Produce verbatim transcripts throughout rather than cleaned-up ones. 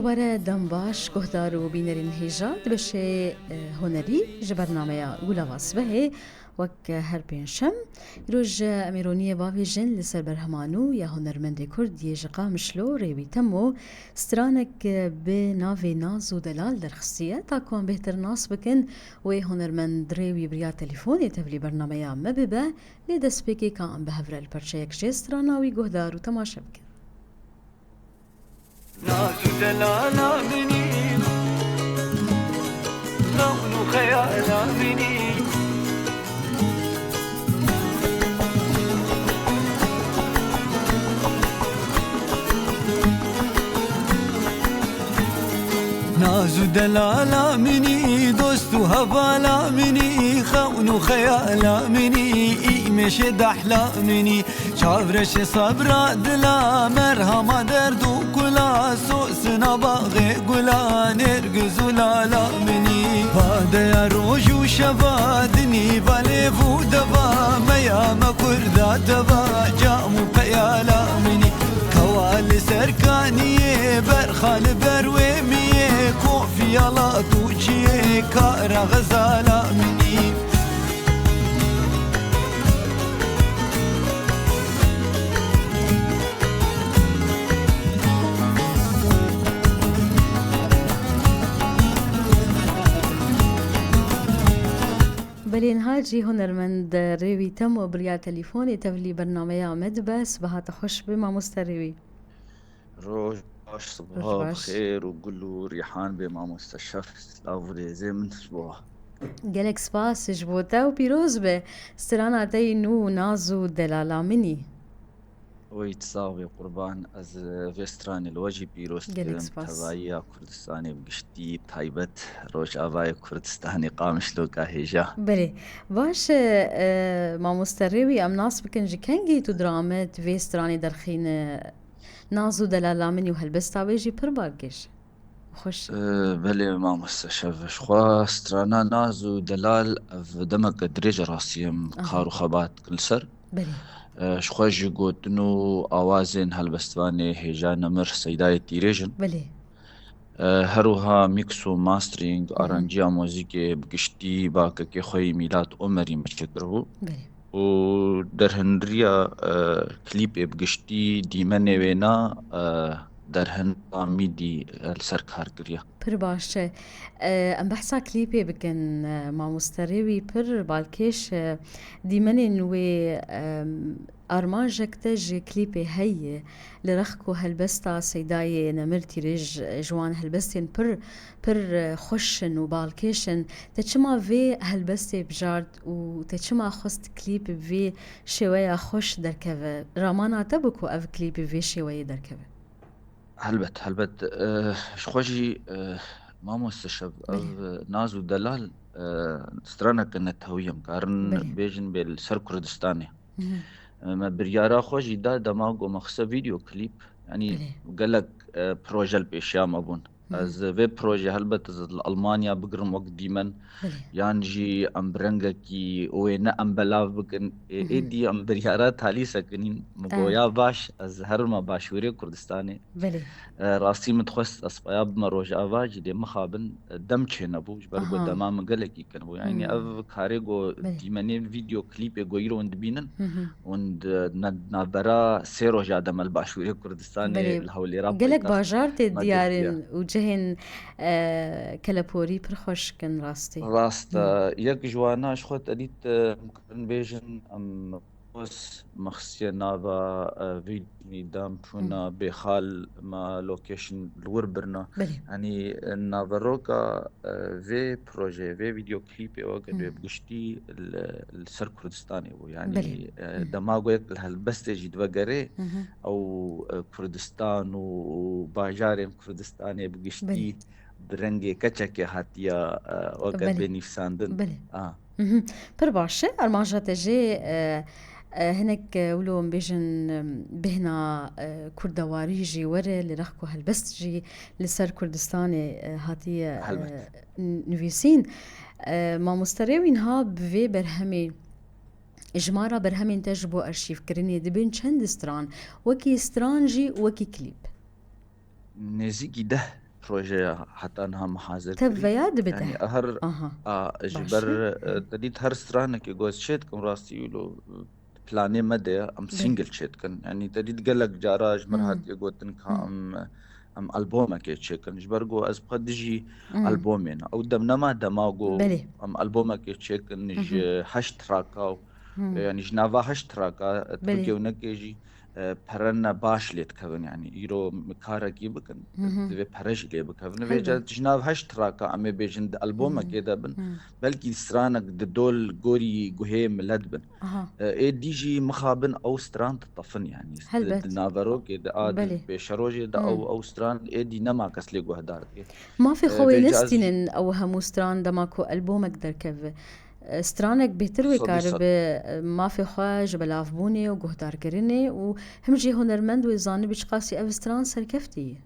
Were dem baş, guhdar û bînerên hêja di beşê, e, hunerî ji bernameya Gulava Sibehê, wek her pêncşem, îroj, e, em ê roniyê bavêjin li ser berhema nû ya hunermendê Kurd yê ji Qamişlo, Rêwî Temo, stranek, e, bi navê Naz û Delal derxistiye. Ta ku em bêhtir nas bikin, wê hunermend Rêwî bi riya telîfonê tevlî bernameya me bibe, lê destpêkê ka em bi hev re li perçeyek jê strana wî guhdar û temaşe bikin. Naz û delala min î, xewn û xeyala min î. Naz û delala min î, dost û hevala min î, xewn û xeyala min î, îmêşê dehla min î. Çavreşê sebra dila, merhema derd û kula, sosina baxê gula, nêrgiz û lala min î. Vadeya roj û şeva, dinî va lêv û deva, me ya me kurda teva, cam û peyala min î. Kewa li ser kaniyê, berxa li ber wê miyê, kofiya lat û çiyê, kara xezala min î. Belê, niha jî hunermend Rêwî Temo bi riya telîfonê tevlî bernameya me dibe. Sibeha te xweş be, mamoste Rêwî. Roj baş, Roj sibeha baş. Bi xêr û gul û rîhan bê, mamoste Şef. Silav û rêzê min ji bo. Gelek spas ji bo te û pîroz be. Strana te yî nû, Naz û Delala Min î. Oy, tu sax bî qurban. Ez, e, vê stranê li we jî pîroz dikim. Gelek spas. Tevahiya Kurdistanê bi giştî, taybet Rojavayê Kurdistanê, Qamişloka hêja. Belê. Baş e, e, mamoste Rêwî, em nas bikin ji kengî tu diramet vê stranê derxîne? Naz û Delala Min î û helbesta wê jî pir balkêş. Xweş. E, belê mamoste Şef, ji xwe strana Naz û Delal ev demeke dirêj e rastî em Aha. kar û xebat dikin li ser. Belê. E, ji xwe ji gotin û awazên helbestvanê hêja nemir Seydayê Tîrêj in. Belê. E, her wiha mix û mastering, Hı hı. aranjiya muzîkê bi giştî bakekê xwe yî Mîlat Omerî me çêkiribû. Belê. Û derhindiriya, e, klîpê bi giştî dîmenê wêna, e, derhenda Mîdî, e, li ser kar kiriye. Pir baş e. E, em behsa klîpê bikin, e, mamoste Rêwî, pir balkêş e. Dîmenên wê, e, armanjek te ji klîpê heye. Li rex ku helbesta Seydayê Nemir Tîrêj ji wan helbestên pir, pir, e, xweş in û balkêş in. Te çima vê helbestê bijart û te çima xwest klîp bi vê şêweya xweş derkeve? Ramana te bû ku ev klîp bi vê şêweyê derkeve? Helbet, helbet. Eh, ji xwe jî, eh, mamoste Şef, ev Belê. Naz û Delal, eh, straneke netewî ye, em karin Belê. bêjin bê li ser Kurdistanê. Mhm. Eh, me biryara xwe jî da dema ku me xise vîdeo klîp, yanî Belê. gelek, eh, proje li pêşiya me bûn. Mhm. Ez vê projê helbet ez li Almanya bigirim wek dîmen, Belê. yan jî em bi rengekî wê ne em belav bikin. Ê, Mhm. êdî em biryara talîse kinîn. Min Ah. goya baş, ez herime başûrê Kurdistanê. Belê. E, rastî min dixwest ez paya bime Rojava jî, lê mixabin, e, dem çênebû, ji ber ku Aha. dema min gelekî kin bû. Yanî Hmm. ev karê ku Belê. dîmenê vîdeo klîpê ku îro hûn dibînin, Mhm. hûn di ne-, navbera sê roja de me li başûrê Kurdistanê Belê. li Hewlêra Gelek paytaxt bajar tê me diyar girtiye. in û cihên, e, keleporî pir xweş kin rastî. Rast e. Hmm. Yek ji wana ji xwe te dît, e, em karin bêjin, em Xwest me xistiye nava, e, vîdyoyê dam çûna Hmm. bêxal me location li wir birina. Belê. Yanî, e, naveroka, e, vê projeyê, vê vîdeo klîpê weke Hmm. bi giştî li, li ser Kurdistanê bû. Yanî, Belê. e, Hmm. dema ku yek li helbestê jî divegerê, Mhm. ew, e, Kurdistan û, û bajarên Kurdistanê bi giştî Belê. bi rengê keçekê hatiye, e, weke Belê. bê nivîsandin. Belê. A. Mhm. Pir baş e. Armanja te jê, e, e, hinek, e, wilo em bêjin, e, bêhna, e, kurdewarî jî were, li rex ku helbest jî li ser Kurdistanê, e, hatiye, e, Helbet. n-, nivîsîn. E, mamoste Rêwî, niha bi vê berhemê, jimara berhemên te ji bo arşîvkirinê dibin çend stran? Wekî stran jî, wekî klîp? Nêzîkî deh. projeya heta niha min hazir Tev kirî. Veya dibide. Yanî her Aha. a, ji Baş ber, e. e, te dît her stranekê ku ez çê dikim rastî wilo planê me de ye, em Belê. Single çê dikin. Yanî te dît gelek cara ji min Hı. hatiye gotin ka Hı. em, em albomekê çêkin. Ji ber ku ez bi xwe dijî Hı. albomê ne. Ew dem nema dema ku Belê. em albomekê çêkin Hı hı. ji heşt traka û, Hı. e, yanî ji nava heşt traka, e, Belê. Tirkiyê û nekê jî, e, pere ne baş lê dikevin. Yanî îro karekî bikin, Hı hı. divê pere jî lê bikevin. Helbet. Vêca ji nav heşt traka em ê bêjin di albomekê Hı. de bin. Hı. Belkî stranek di dol gorî guhê milet bin. Aha. E, êdî jî mixabin ew stran ditefin, yanî Helbet. di naverokê de a di Belê. pêşerojê de Hmm. ew, ew stran êdî nema kes lê guhdar dike. Mafê E, xwe wê vêca ez nestînin ew hemû stran dema ku albomek derkeve. E, stranek bêtir wê Sedî sed. karibe, e, mafê xwe ji belavbûnê û guhdarkirinê û him jî hunermend wê zanibe çiqasî ev stran serkeftî ye.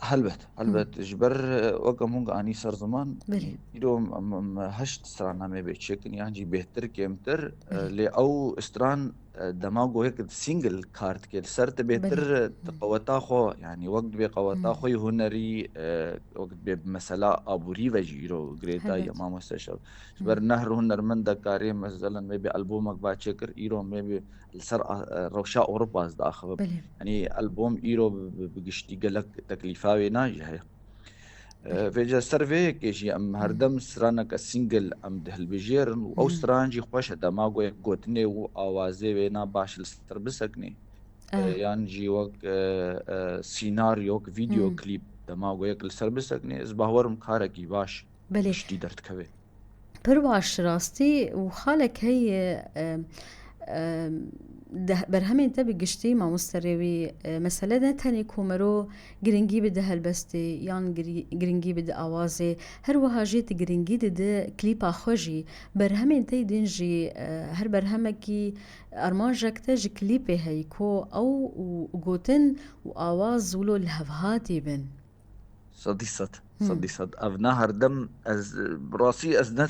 Helbet, Hı. helbet. Ji ber, e, wek em hûn anî ser ziman, Belê. îro em, em heşt stran em ê bê çêkin, yan jî bêhtir kêmtir, e, Belê. lê ew stran, e, dema ku yek single kar dike, li ser tu bêhtir, Belê. e, tu Hı. qeweta xwe, yanî wek dibê qeweta Hı. xwe yê hunerî, e, wek dibê bi mesela aborî ve jî îro girêdayî Helbet. ye, mamoste Şev. Ji Hı. ber nehr hunermend de karê, meselan, me bê albomek va çêkir, îro me bê li ser a, e, rewşa Ewropa ez diaxivim. Belê. Yanî albom îro bi, bi, bi giştî gelek teklîfa wê na jî heye. E, Belê. Vêca ser vê yekê jî em Hı. herdem straneke single em dihilbijêrin û ew Hı. stran jî xweş e dema ku yek gotinê û awazê wê na baş li ser biseknê. E, Ah. yan jî wek, e, e, sînaryo, wek video Hı. klîp dema ku yek li ser biseknê, ez bawer im karekî baş Belê. giştî derdikeve. Pir baş rastî û xalek heye, e, e, de, berhemên te bi giştî mamoste Rêwî, e, mesele ne tenê ku mero giringî bide helbestê yan girî-, giringî bide awazê, her wiha jî tu giringî dide klîpa xwe jî. Berhemên te yê din jî, e, her berhemekî armanjek te ji klîpê heyî ku ew û gotin û awaz wilo lihevhatî bin. Sedî sed, Hı. sedî sed. Ev ne herdem ez, rastî ez ne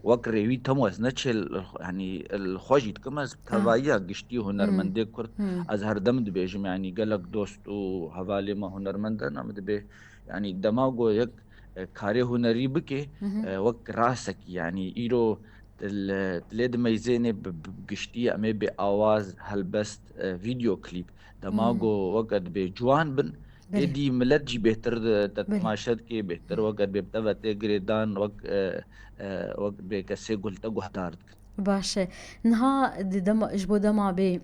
wek Rêwî Temo ez ne çêl, yanî li xwe jî dikim ez Hı. tevayiya giştî Hı. hunermendê Kurd. Hı. Ez herdem dibêjim, yanî gelek dost û hevalê me hunermend in, em dibê, yanî dema ku yek, e, karê hunerî bike, Hı hı. e, wek rasekî, yanî îro til, tilê dimeyzênê bi, bi giştî em ê bê awaz, helbest, e, video klîp. Dema Hmm. ku weke dibê ciwan bin, Belê. êdî milet jî bêhtir di te Belê. temaşe dike, bêhtir weke dibê bi te ve tê girêdan, wek, e, e, wek dibê kesê ku li te guhdar dikin. Baş e. Niha di dema, ji bo dema bê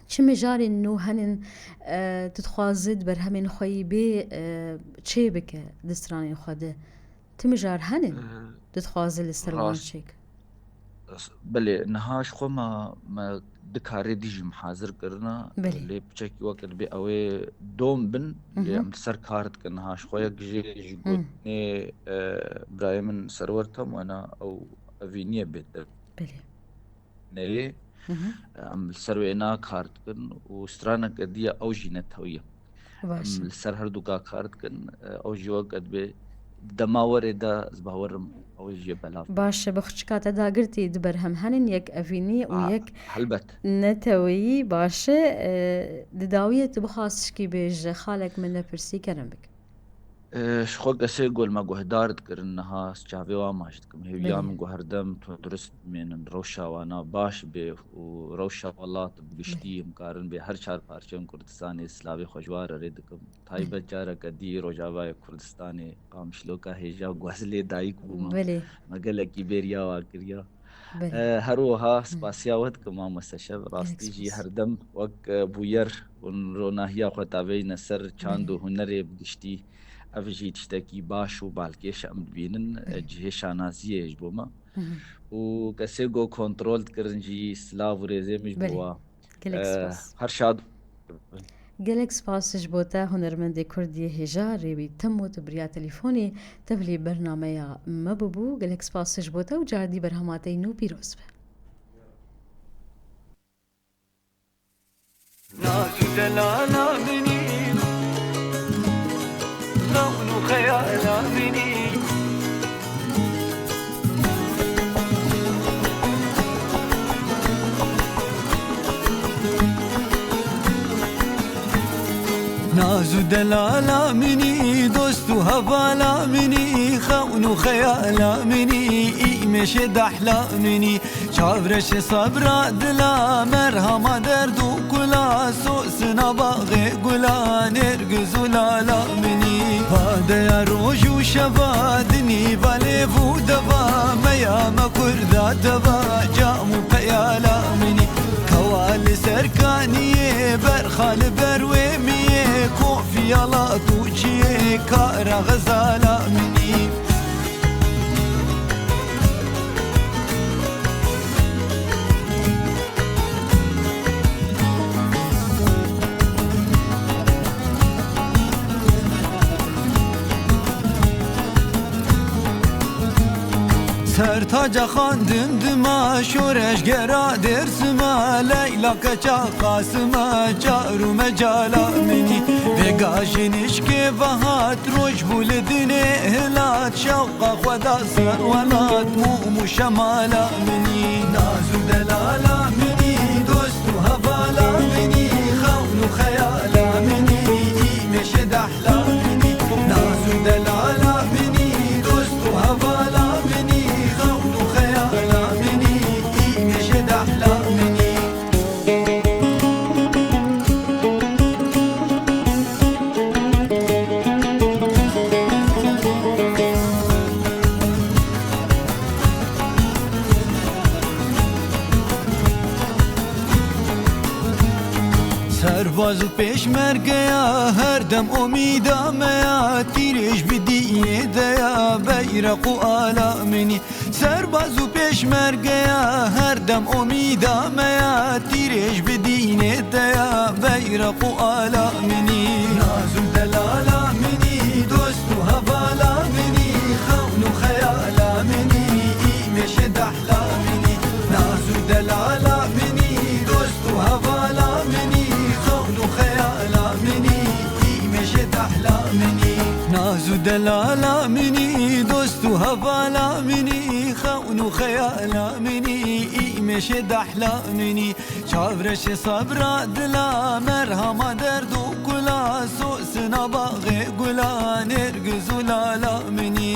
çi mijarên nû henin, e, tu dixwaze di berhemên xwe yî bê, e, çê bike di stranên xwe de? Ti mijar hene? Ee, Tu dixwaze li ser wan rast. çêk? Belê, niha ji xwe me, me du karê dî jî min hazir kirina. Belê. Lê piçekî weke dibê ew ê dom bin, lê Hı hı. em li ser kar dikin. Niha ji xwe yek jê ji Hı. gotinê, e, birayê min Serwer Temo ne, ew evîniyê bêtir. Belê. Neyê, Hı hı. em li ser wê êna kar dikin û straneke dî ye, ew jî netewiye. Baş Em e. li ser herduka kar dikin, ew jî weke dibê dema werê de ez bawerim ew jî belav. Baş e, bi xçika te dagirtî du berhem henin, yek evînî û A, yek helbet. neteweyî. Baş e, e, di dawiyê tu bixwaz tişkî bêje, xalek min nepirsî kerem bike. E, ji xwe kesê ku li me guhdar dikirin niha, ez çavê wan maç dikim. Hêviya Belê. min ku herdem tundurist bimênin, rewşa wana baş bê û rewşa welat bi giştî Belê. em karin bê her çar parçeyên Kurdistanê silavê xwe ji wan re rê dikim. Taybet Belê. careke dî Rojavayê Kurdistanê, Qamişloka hêja ku ez lê dayik bûme. Belê. Me gelekî bêriya wan kiriya. Belê. E, her wiha Hı. spasiya we dikim, mamoste Şev. Rastî Gelek jî spas. herdem wek, e, bûyer û ronahiya xwe tavêjne ser çand û Belê. hunerê bi giştî. Ev jî tiştekî baş û balkêş e, em dibînin, e, Belê. cihê şanaziyê ji bo me. Hı hı. Û kesê ku kontrol dikirin jî silav û rêzê min ji bo Belê. wa. Gelek E, spas. her şad. Gelek spas ji bo te, hunermendê Kurd yê hêja, Rêwî Temo, tu bi riya telefonê tevlî bernameya me bûbû. Gelek spas ji bo te û cardî berhema te yî nû pîroz be. Naz û delala min î, xewn û xeyala min î. Naz û delala minî, dost û hevala minî, xewn û xeyala minî, îmêşê dehla minî. Çavreşê sebra dila, merhema derd û kula, sosina baxê gula, nêrgiz û lala minî. Padeya roj û şeva, dinî va lêv û deva, meya me kurda teva, cam û peyala minî. Kewa li ser kaniyê, berxa li ber wê miyê, kofiya lat û çiyê, kara xezala minî. Ser taca xan dimdima, şoreşgera Dêrsima, Leyla keça Qasima, car û mecala minî. Vêga ji nişkê vehat, roj bû li dinê hilat, şewqa xwe da ser welat, mûm û şemala minî. Naz û delala minî, dost û hevala minî, xewn û xeyala minî, îmêşê dehla minî. Naz û delala minî, dost û hevala minî, xewn û xeyala minî, îmêşê dehla minî. Serbaz û pêşmergeya, her dem omîda me ya, tîrêj bi dînê de ya, beyreq û ala minî. Serbaz û pêşmergeya, her dem omîda me ya, tîrêj bi dînê te ya, beyreq û ala minî. Naz û delala minî, dost û hevala minî, xewn û xeyala minî, îmêşê dehla minî. Naz û delala minî, dost û hevala minî, xewn û xeyala minî, îmêşê dehla minî. Naz û delala minî, dost û hevala minî, xewn û xeyala minî, îmêşê dehla minî. Çavreşê sebra dila, merhema derd û kula, sosina baxê gula, nêrgiz û lala minî.